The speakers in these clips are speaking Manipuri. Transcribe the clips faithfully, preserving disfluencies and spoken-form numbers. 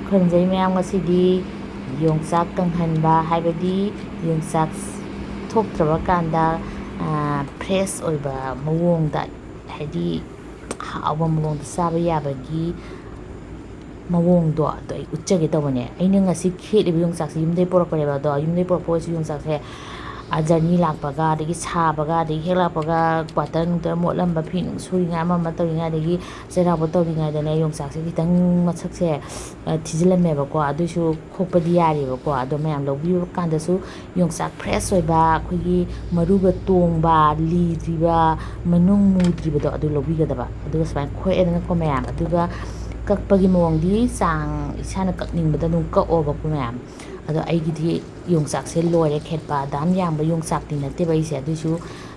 ꯈꯨꯔꯨꯝꯖꯩ ꯃꯌꯥꯝ, ꯉꯁꯤꯗꯤ ꯌꯣꯡꯆꯥꯛ ꯀꯪꯍꯟꯕ, ꯍꯥꯏꯕꯗꯤ ꯌꯣꯡꯆꯥꯛ ꯊꯣꯛꯇ꯭ꯔꯕ ꯀꯥꯟꯗ, ꯐ꯭ꯔꯦꯁ ꯑꯣꯏꯕ ꯃꯑꯣꯡꯗ, ꯍꯥꯏꯗꯤ ꯍꯥꯎꯕ ꯃꯑꯣꯡꯗ ꯆꯥꯕ ꯌꯥꯕꯒꯤ ꯃꯑꯣꯡꯗꯣ ꯑꯗꯣ ꯑꯩ ꯎꯠꯆꯒꯦ ꯇꯧꯕꯅꯦ꯫ ꯑꯩꯅ ꯉꯁꯤ ꯈꯦꯠꯂꯤꯕ ꯌꯣꯡꯆꯥꯛꯁꯦ ꯌꯨꯝꯗꯩ ꯄꯨꯔꯛꯄꯅꯦꯕ꯫ ꯑꯗꯣ ꯌꯨꯝꯗꯩ ꯄꯨꯔꯛꯄ ꯑꯣꯏꯔꯁꯨ ꯌꯣꯡꯆꯥꯛꯁꯦ ꯖꯔꯅꯤ ꯂꯥꯛꯄꯒ, ꯑꯗꯒꯤ ꯁꯥꯕꯒ, ꯑꯗꯒꯤ ꯍꯦꯛ ꯂꯥꯛꯄꯒ ꯀ꯭ꯋꯥꯇꯔ ꯅꯨꯡꯇꯔ ꯃꯣꯠꯂꯝꯕ, ꯐꯤ ꯅꯨꯡ ꯁꯨꯔꯤꯉꯥꯏ, ꯑꯃ ꯑꯃ ꯇꯧꯔꯤꯉꯥꯏ, ꯑꯗꯒꯤ ꯆꯩꯔꯥꯎꯕ ꯇꯧꯔꯤꯉꯩꯗꯅꯦ, ꯌꯣꯡꯆꯥꯛꯁꯦ ꯈꯤꯇꯪ ꯃꯁꯛꯁꯦ ꯊꯤꯖꯤꯜꯂꯝꯃꯦꯕꯀꯣ꯫ ꯑꯗꯨꯏꯁꯨ ꯈꯣꯛꯄꯗꯤ ꯌꯥꯔꯤꯕꯀꯣ꯫ ꯑꯗꯣ ꯃꯌꯥꯝ ꯂꯧꯕꯤꯕ ꯀꯥꯟꯗꯁꯨ ꯌꯣꯡꯆꯥꯛ ꯐ꯭ꯔꯦꯁ ꯑꯣꯏꯕ, ꯑꯩꯈꯣꯏꯒꯤ ꯃꯔꯨꯒ ꯇꯣꯡꯕ, ꯂꯤꯗ꯭ꯔꯤꯕ, ꯃꯅꯨꯡ ꯃꯨꯗ꯭ꯔꯤꯕꯗꯣ ꯑꯗꯨ ꯂꯧꯕꯤꯒꯗꯕ꯫ ꯑꯗꯨꯒ ꯁꯨꯃꯥꯏꯅ ꯈꯣꯛꯑꯦꯗꯅꯀꯣ ꯃꯌꯥꯝ꯫ ꯑꯗꯨꯒ ꯀꯛꯄꯒꯤ ꯃꯑꯣꯡꯗꯤ ꯆꯥꯡ ꯏꯁꯥꯅ ꯀꯛꯅꯤꯡꯕꯗ ꯑꯗꯨꯝ ꯀꯛꯑꯣꯕꯀꯣ ꯃꯌꯥꯝ꯫ ꯑꯗꯣ ꯑꯩꯒꯤꯗꯤ ꯌꯣꯡꯆꯥꯛꯁꯦ ꯂꯣꯏꯔꯦ ꯈꯦꯠꯄ꯫ ꯑꯗꯥꯝ ꯌꯥꯝꯕ ꯌꯣꯡꯆꯥꯛꯇꯤ ꯅꯠꯇꯦꯕ ꯑꯩꯁꯦ꯫ ꯑꯗꯨꯏꯁꯨ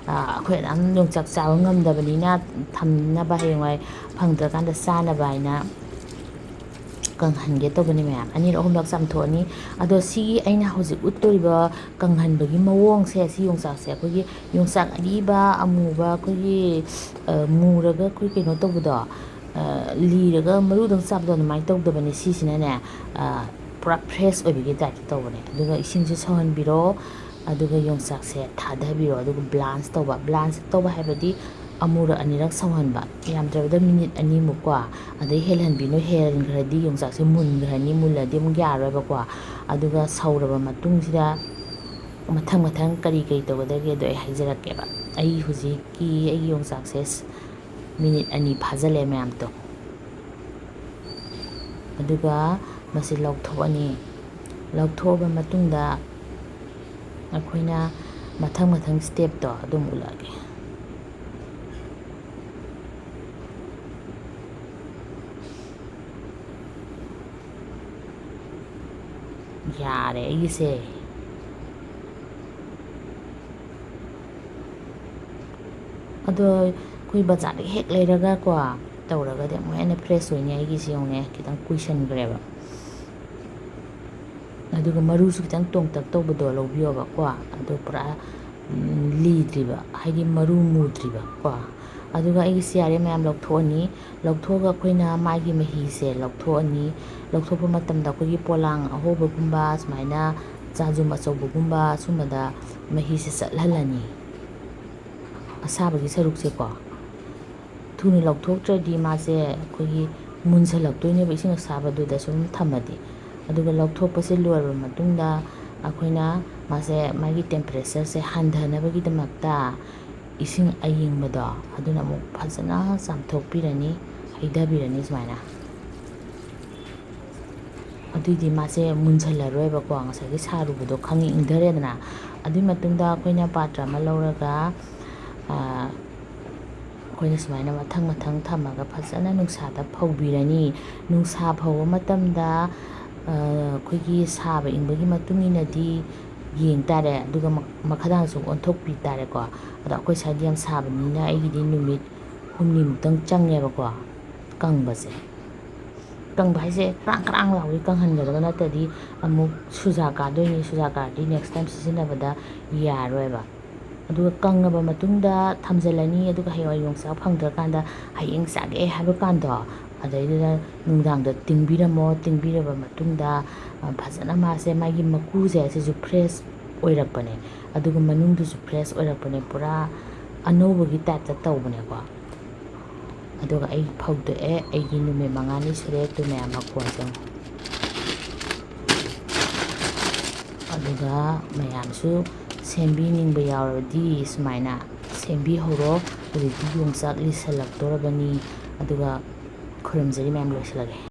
ꯑꯩꯈꯣꯏ ꯑꯗꯥꯝ ꯌꯣꯡꯆꯥꯛ ꯆꯥꯕ ꯉꯝꯗꯕꯅꯤꯅ ꯊꯝꯅꯕ, ꯍꯌꯦꯡꯋꯥꯏ ꯐꯪꯗ꯭ꯔꯀꯥꯟꯗ ꯆꯥꯅꯕ ꯍꯥꯏꯅ ꯀꯪꯍꯟꯒꯦ ꯇꯧꯕꯅꯤ ꯃꯌꯥꯝ꯫ ꯑꯅꯤꯔꯛ ꯑꯍꯨꯝꯂꯛ ꯆꯥꯝꯊꯣꯛꯑꯅꯤ꯫ ꯑꯗꯣ ꯁꯤꯒꯤ ꯑꯩꯅ ꯍꯧꯖꯤꯛ ꯎꯠꯇꯣꯔꯤꯕ ꯀꯪꯍꯟꯕꯒꯤ ꯃꯑꯣꯡꯁꯦ, ꯁꯤ ꯌꯣꯡꯆꯥꯛꯁꯦ ꯑꯩꯈꯣꯏꯒꯤ ꯌꯣꯡꯆꯥꯛ ꯑꯔꯤꯕ ꯑꯃꯨꯕ, ꯑꯩꯈꯣꯏꯒꯤ ꯃꯨꯔꯒ ꯑꯩꯈꯣꯏ ꯀꯩꯅꯣ ꯇꯧꯕꯗꯣ, ꯂꯤꯔꯒ ꯃꯔꯨꯗꯪ ꯆꯥꯕꯗꯣ, ꯑꯗꯨꯃꯥꯏꯅ ꯇꯧꯗꯕꯅꯦ꯫ ꯁꯤꯁꯤꯅꯅꯦ ꯄꯨꯔꯥ ꯐ꯭ꯔꯦꯁ ꯑꯣꯏꯕꯒꯤ ꯇꯥꯏꯞꯇ ꯇꯧꯕꯅꯦ꯫ ꯑꯗꯨꯒ ꯏꯁꯤꯡꯁꯦ ꯁꯧꯍꯟꯕꯤꯔꯣ꯫ ꯑꯗꯨꯒ ꯌꯣꯡꯆꯥꯛꯁꯦ ꯊꯥꯗꯕꯤꯔꯣ꯫ ꯑꯗꯨꯒ ꯕ꯭ꯂꯥꯟꯁ ꯇꯧꯕ꯫ ꯕ꯭ꯂꯥꯟꯁ ꯇꯧꯕ ꯍꯥꯏꯕꯗꯤ ꯑꯃꯨꯔꯛ ꯑꯅꯤꯔꯛ ꯁꯧꯍꯟꯕ, ꯌꯥꯝꯗ꯭ꯔꯕꯗ ꯃꯤꯅꯤꯠ ꯑꯅꯤꯃꯨꯛꯀꯣ꯫ ꯑꯗꯩ ꯍꯦꯜꯍꯟꯕꯤꯅꯨ, ꯍꯦꯟꯈ꯭ꯔꯗꯤ ꯌꯣꯡꯆꯥꯛꯁꯦ ꯃꯨꯟꯈ꯭ꯔꯅꯤ, ꯃꯨꯜꯂꯗꯤ ꯑꯃꯨꯛ ꯌꯥꯔꯣꯏꯕꯀꯣ꯫ ꯑꯗꯨꯒ ꯁꯧꯔꯕ ꯃꯇꯨꯡꯁꯤꯗ ꯃꯊꯪ ꯃꯊꯪ ꯀꯔꯤ ꯀꯔꯤ ꯇꯧꯒꯗꯒꯦꯗꯣ ꯑꯩ ꯍꯥꯏꯖꯔꯛꯀꯦꯕ꯫ ꯑꯩ ꯍꯧꯖꯤꯛꯀꯤ ꯑꯩꯒꯤ ꯌꯣꯡꯆꯥꯛꯁꯦ ꯃꯤꯅꯤꯠ ꯑꯅꯤ ꯐꯥꯖꯤꯜꯂꯦ ꯃꯌꯥꯝꯗꯣ꯫ ꯑꯗꯨꯒ ꯃꯁꯤ ꯂꯧꯊꯣꯛꯑꯅꯤ꯫ ꯂꯧꯊꯣꯛꯑꯕ ꯃꯇꯨꯡꯗ ꯑꯩꯈꯣꯏꯅ ꯃꯊꯪ ꯃꯊꯪ ꯁ꯭ꯇꯦꯞꯇꯣ ꯑꯗꯨꯝ ꯎꯠꯂꯛꯑꯒꯦ꯫ ꯌꯥꯔꯦ ꯑꯩꯒꯤꯁꯦ꯫ ꯑꯗꯣ ꯑꯩꯈꯣꯏ ꯕꯖꯥꯔꯗꯒꯤ ꯍꯦꯛ ꯂꯩꯔꯒꯀꯣ ꯇꯧꯔꯒꯗꯤ ꯑꯃꯨꯛ ꯍꯦꯟꯅ ꯐ꯭ꯔꯦꯁ ꯑꯣꯏꯅꯤ꯫ ꯑꯩꯒꯤꯁꯤ ꯌꯦꯡꯉꯨꯅꯦ, ꯈꯤꯇꯪ ꯀꯨꯏꯁꯟꯈ꯭ꯔꯦꯕ꯫ ꯑꯗꯨꯒ ꯃꯔꯨꯁꯨ ꯈꯤꯇꯪ ꯇꯣꯡꯇꯛ ꯇꯧꯕꯗꯣ ꯂꯧꯕꯤꯌꯣꯕꯀꯣ꯫ ꯑꯗꯣ ꯄꯨꯔꯥ ꯂꯤꯗ꯭ꯔꯤꯕ, ꯍꯥꯏꯗꯤ ꯃꯔꯨ ꯃꯨꯗ꯭ꯔꯤꯕ ꯀꯣ꯫ ꯑꯗꯨꯒ ꯑꯩꯒꯤ ꯁꯤ ꯑꯥꯔ ꯑꯦꯝ ꯃꯌꯥꯝ ꯂꯧꯊꯣꯛꯑꯅꯤ꯫ ꯂꯧꯊꯣꯛꯑꯒ ꯑꯩꯈꯣꯏꯅ ꯃꯥꯒꯤ ꯃꯍꯤꯁꯦ ꯂꯧꯊꯣꯛꯑꯅꯤ꯫ ꯂꯧꯊꯣꯛꯄ ꯃꯇꯝꯗ ꯑꯩꯈꯣꯏꯒꯤ ꯄꯣꯂꯥꯡ ꯑꯍꯣꯕꯒꯨꯝꯕ, ꯁꯨꯃꯥꯏꯅ ꯆꯥꯖꯨꯝ ꯑꯆꯧꯕꯒꯨꯝꯕ ꯁꯨꯝꯕꯗ ꯃꯍꯤꯁꯦ ꯆꯠꯍꯜꯂꯅꯤ, ꯑꯁꯥꯕꯒꯤ ꯁꯔꯨꯛꯁꯦꯀꯣ꯫ ꯊꯨꯅ ꯂꯧꯊꯣꯛꯇ꯭ꯔꯗꯤ ꯃꯥꯁꯦ ꯑꯩꯈꯣꯏꯒꯤ ꯃꯨꯟꯁꯜꯂꯛꯇꯣꯏꯅꯦꯕ ꯏꯁꯤꯡ ꯑꯁꯥꯕꯗꯨꯗ ꯁꯨꯝ ꯊꯝꯃꯗꯤ꯫ ꯑꯗꯨꯒ ꯂꯧꯊꯣꯛꯄꯁꯦ ꯂꯣꯏꯔꯕ ꯃꯇꯨꯡꯗ ꯑꯩꯈꯣꯏꯅ ꯃꯥꯁꯦ, ꯃꯥꯒꯤ temperatureꯁꯦ ꯍꯟꯊꯅꯕꯒꯤꯗꯃꯛꯇ ꯏꯁꯤꯡ ꯑꯌꯤꯡꯕꯗꯣ ꯑꯗꯨꯅ ꯑꯃꯨꯛ ꯐꯖꯅ ꯆꯥꯝꯊꯣꯛꯄꯤꯔꯅꯤ, ꯍꯩꯊꯕꯤꯔꯅꯤ ꯁꯨꯃꯥꯏꯅ꯫ ꯑꯗꯨꯏꯗꯤ ꯃꯥꯁꯦ ꯃꯨꯟꯁꯜꯂꯔꯣꯏꯕꯀꯣ, ꯉꯁꯥꯏꯒꯤ ꯁꯥꯔꯨꯕꯗꯣ ꯈꯪꯉꯤ ꯏꯪꯊꯔꯦꯗꯅ꯫ ꯑꯗꯨꯏ ꯃꯇꯨꯡꯗ ꯑꯩꯈꯣꯏꯅ ꯄꯥꯇ꯭ꯔ ꯑꯃ ꯂꯧꯔꯒ, ꯑꯩꯈꯣꯏꯅ ꯁꯨꯃꯥꯏꯅ ꯃꯊꯪ ꯃꯊꯪ ꯊꯝꯃꯒ ꯐꯖꯅ ꯅꯨꯡꯁꯥꯗ ꯐꯧꯕꯤꯔꯅꯤ꯫ ꯅꯨꯡꯁꯥ ꯐꯧꯕ ꯃꯇꯝꯗ ꯑꯩꯈꯣꯏꯒꯤ ꯁꯥꯕ ꯏꯪꯕꯒꯤ ꯃꯇꯨꯡ ꯏꯟꯅꯗꯤ ꯌꯦꯡ ꯇꯥꯔꯦ, ꯑꯗꯨꯒ ꯃꯈꯥꯗꯥꯡꯁꯨ ꯑꯣꯟꯊꯣꯛꯄꯤ ꯇꯥꯔꯦꯀꯣ꯫ ꯑꯗꯣ ꯑꯩꯈꯣꯏ ꯁ꯭ꯋꯥꯏꯗꯤ ꯌꯥꯝ ꯁꯥꯕꯅꯤꯅ ꯑꯩꯒꯤꯗꯤ ꯅꯨꯃꯤꯠ ꯍꯨꯝꯅꯤꯃꯨꯛꯇꯪ ꯆꯪꯉꯦꯕꯀꯣ ꯀꯪꯕꯁꯦ꯫ ꯀꯪꯕ ꯍꯥꯏꯁꯦ ꯀ꯭ꯔꯥꯡ ꯀ꯭ꯔꯥꯡ ꯂꯥꯎꯒꯩ ꯀꯪꯍꯟꯒꯗꯕ ꯅꯠꯇ꯭ꯔꯗꯤ ꯑꯃꯨꯛ ꯁꯨꯖꯥ ꯀꯥꯗꯣꯏꯅꯤ꯫ ꯁꯨꯖꯥ ꯀꯥꯔꯗꯤ next time ꯁꯤꯖꯤꯟꯅꯕꯗ ꯌꯥꯔꯣꯏꯕ꯫ ꯑꯗꯨꯒ ꯀꯪꯉꯕ ꯃꯇꯨꯡꯗ ꯊꯝꯖꯤꯜꯂꯅꯤ꯫ ꯑꯗꯨꯒ ꯍꯌꯦꯡꯋꯥꯏ ꯌꯣꯡꯆꯥꯛ ꯐꯪꯗ꯭ꯔꯀꯥꯟꯗ ꯍꯌꯦꯡ ꯆꯥꯒꯦ ꯍꯥꯏꯕ ꯀꯥꯟꯗꯣ, ꯑꯗꯩꯗꯨꯗ ꯅꯨꯡꯗꯥꯡꯗ ꯇꯤꯡꯕꯤꯔꯝꯃꯣ꯫ ꯇꯤꯡꯕꯤꯔꯕ ꯃꯇꯨꯡꯗ ꯐꯖꯅ ꯃꯥꯁꯦ, ꯃꯥꯒꯤ ꯃꯀꯨꯁꯦ ꯑꯁꯤꯁꯨ fresh ꯑꯣꯏꯔꯛꯄꯅꯦ, ꯑꯗꯨꯒ ꯃꯅꯨꯡꯗꯨꯁꯨ fresh ꯑꯣꯏꯔꯛꯄꯅꯦ, ꯄꯨꯔꯥ ꯑꯅꯧꯕꯒꯤ typeꯇ ꯇꯧꯕꯅꯦꯀꯣ꯫ ꯑꯗꯨꯒ ꯑꯩ ꯐꯧꯗꯣꯛꯑꯦ꯫ ꯑꯩꯒꯤ ꯅꯨꯃꯤꯠ ꯃꯉꯥꯅꯤ ꯁꯨꯔꯦ꯫ ꯇꯨ ꯃꯌꯥꯝ ꯃꯈꯣꯟꯁꯦ ꯌꯦꯡꯉꯣ꯫ ꯑꯗꯨꯒ ꯃꯌꯥꯝꯁꯨ ꯁꯦꯝꯕꯤꯅꯤꯡꯕ ꯌꯥꯎꯔꯕꯗꯤ ꯁꯨꯃꯥꯏꯅ ꯁꯦꯝꯕꯤꯍꯧꯔꯣ꯫ ꯍꯧꯖꯤꯛꯇꯤ ꯌꯣꯡꯆꯥꯛ ꯂꯤꯁꯜꯂꯛꯇꯣꯔꯕꯅꯤ꯫ ꯑꯗꯨꯒ ꯈꯨꯔꯨꯝꯖꯔꯤ ꯃꯌꯥꯝ, ꯂꯣꯏꯁꯤꯜꯂꯒꯦ꯫